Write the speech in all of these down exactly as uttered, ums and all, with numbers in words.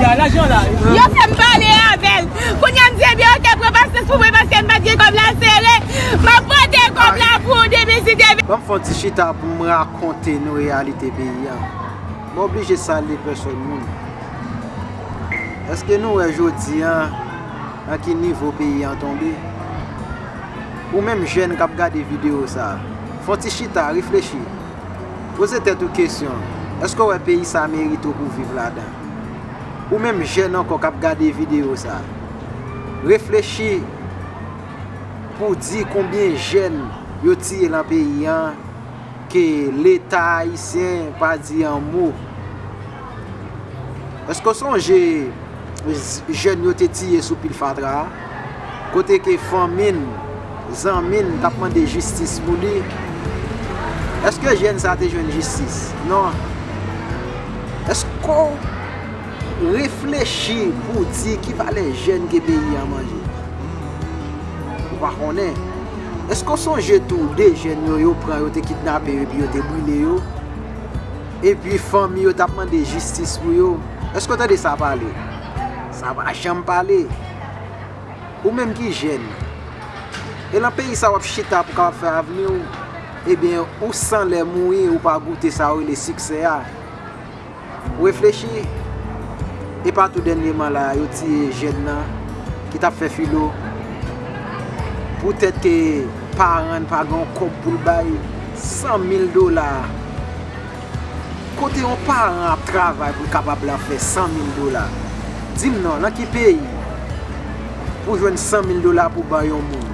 Yo fè m pale avè l. Kounye a m di, ebyen, oke, pran pasyans pou mwen, paske m pa t gen kòb la sere. M ap pote kòb la pou ou depi si Dye vle. Ban m fè yon ti chita pou m rakonte nou reyalite peyi a. M oblije salye pèsòn moun. Èske nou wè jodi a nan ki nivo peyi a tonbe? Ou menm jèn k ap gade videyo sa, fè yon ti chita, reflechi. Poze tèt ou kesyon, èske w wè peyi sa merite w pou w viv ladan? Ou menm jèn ankò k ap gade videyo sa, reflechi pou w di konbyen jèn yo tiye nan peyi a, ke Leta ayisyen pa di yon mo. Èske w sonje jèn yo te tiye sou pil fatra a? Kote ke fanmi n, zanmi n t ap mande jistis pou li. Èske jèn sa te jwenn jistis? Non. Èske w reflechi pou w di ki valè jèn ke peyi a manje? Ou pa konnen. Èske w sonje tou de jèn yo, yo pran, yo te kidnape yo epi yo te brile yo? Epi fanmi yo t ap mande jistis pou yo. Èske w tande sa pale? Sa pa janm pale. Ou menm ki jèn, e nan peyi sa w ap chita pou w kapab fè avni w, ebyen, ou san lè mouri, ou pa goute sa yo rele siksè a. Ou reflechi, e pa tou dènyèman la, yo tiye jèn nan ki t ap fè filo. Poutèt ke paran n pa gen yon kòb pou l bay, san mil dola. Kote yon paran ap travay pou l kapab la fè san mil dola? Di m non, nan ki peyi pou jwenn san mil dola pou bay yon moun?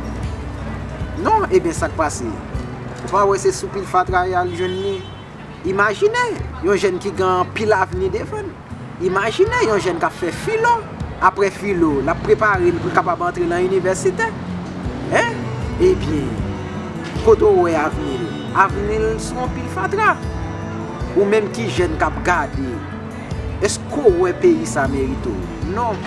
Non, ebyen sa k pase? Ou pa wè se sou pil fatra y al jwenn li? Imajine yon jèn ki gen anpil avni devan l. Imajine yon jèn k ap fè filo. Apre filo, l ap prepare l pou l kapab antre nan inivèsite. Hein? Ebyen, kote w wè avni l? Avni l sou yon pil fatra. Ou menm ki jèn k ap gade, èske w wè peyi sa merite w? Non.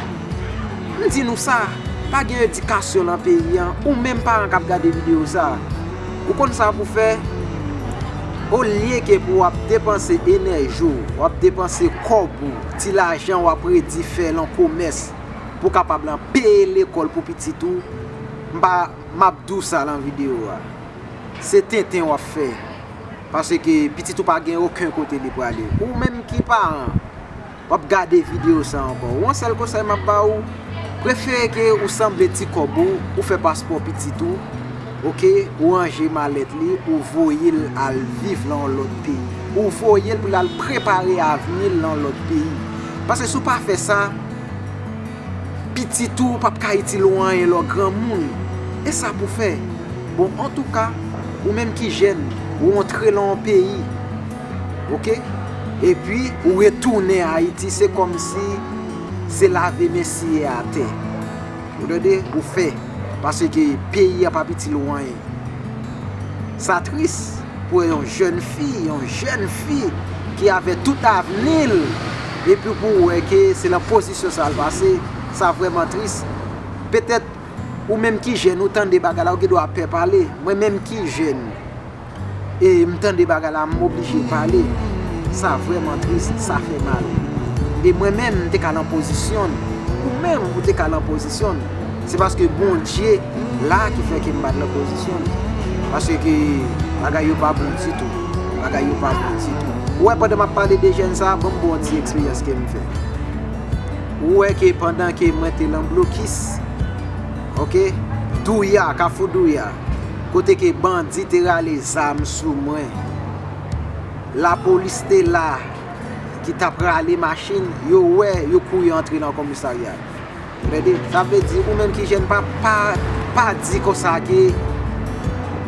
M di nou sa, pa gen edikasyon nan peyi a. Ou menm paran k ap gade videyo sa, ou konn sa pou fè? Olye ke pou w ap depanse enèji w, w ap depanse kòb ou, ti lajan w ap redi fè lan komès pou w kapab lan peye lekòl pou pitit ou, m pa, m ap di w sa lan videyo a. Se tenten w ap fè. Paske pitit ou pa gen okenn kote li prale. Ou menm ki paran, w ap gade videyo sa ankò. Yon sèl konsèy m ap ba ou, prefere ke ou sanble ti kòb ou, ou fè paspò pitit ou, oke, ou ranje malèt li, ou voye l al viv lan yon lòt peyi. Ou voye l pou l al prepare avni l lan yon lòt peyi. Paske si w pa fè sa, pitit ou p ap ka itil ou anyen lè w granmoun. E sa pou fè. Bon, antouka, ou menm ki jèn, ou antre lan yon peyi, oke? Epi, ou retounen Ayiti, se kòmsi se lave men siye atè. Ou tande? Ou fè. Paske peyi a p ap itil ou anyen. Sa tris pou wè yon jèn fi, yon jèn fi ki avè tout avni l, epi pou w wè ke se lan pozisyon sa l pase, sa vrèman tris. Petèt, ou menm ki jèn, ou tande bagay la, ou gen dwa pè pale. Mwen menm ki jèn, e m tande bagay la, m oblije pale. Sa vrèman tris, sa fè mal. E mwen menm, m te ka lan pozisyon l. Ou menm, ou te ka lan pozisyon l. Se paske Bondye la ki fè ke m pa t lan pozisyon l. Paske bagay yo pa bon ditou. Bagay yo pa bon ditou. Ou wè, pandan m ap pale de jèn sa, ban m ba w ti eksperyans ke m fè. Ou wè ke pandan ke mwen te lan blokis, oke, Douya, Kafou Douya, kote ke bandi te rale zam sou mwen, lapolis te la, ki t ap rale machin, yo wè, yo kouri antre nan komisarya. Ou tande? Sa vle di, ou menm ki jèn, pa, pa, pa di konsa ke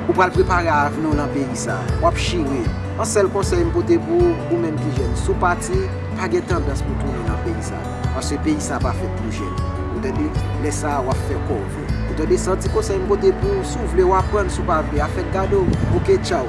ou pral prepare avni w nan peyi sa. W ap chire. Yon sèl konsèy m pote pou ou, ou menm ki jèn, si w pati, pa gen tandans pou tounen nan peyi sa. Paske peyi sa pa fèt pou jèn. Ou tande? Lè sa a, w ap fè kòve. Ou tande? Se yon ti konsèy m pote pou ou, si w vle, w aprann, si w pa vle, afè k gade w. Oke, tchaw.